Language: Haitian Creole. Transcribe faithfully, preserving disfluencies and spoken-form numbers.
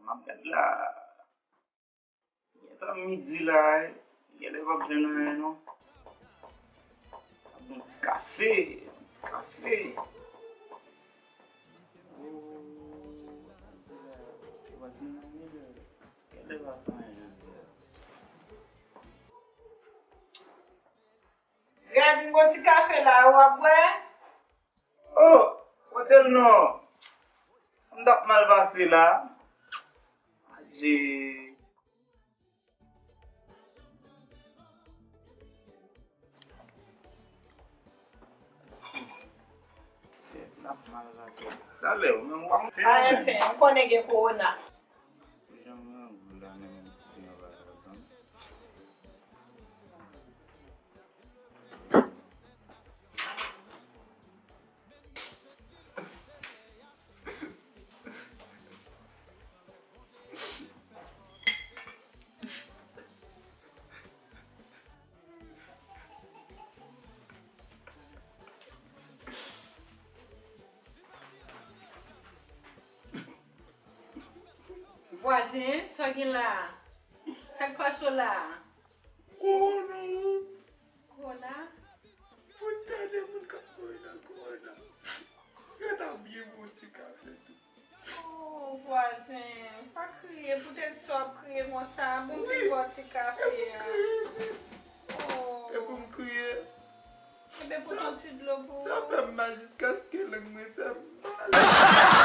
M ap gad la. Gentan midi la, genlè p ap jwenn anyen non. Ap bon ti kafe, ti kafe. Oh, vwazin nan genlè p ap anyen jodi a. Gad yon bon ti kafe la, w ap bwè? Oh, kote l non? M t ap mal pase la. Adje. Sèt la mal pase. Talè, ou menm w ap fè. Pa anfen, ou konnen gen kowona. Jan mwen gou la, menm ti pen an pa ka tann. Vwazen, sa w gen la a? Sa k pase w la a? Kowona. Kowona? Pou tande moun k ap mouri nan kowona. Yo ta byen bon ti kafe tou. Oh, vwazen, pa kriye. Poutèt sa w ap kriye konsa, bon, m vin ba w ti kafe a. Oh. E pou m kriye? Enben, pote yon ti dlo pou ou. Sa fè m mal jiskaske lang mwen fè m mal.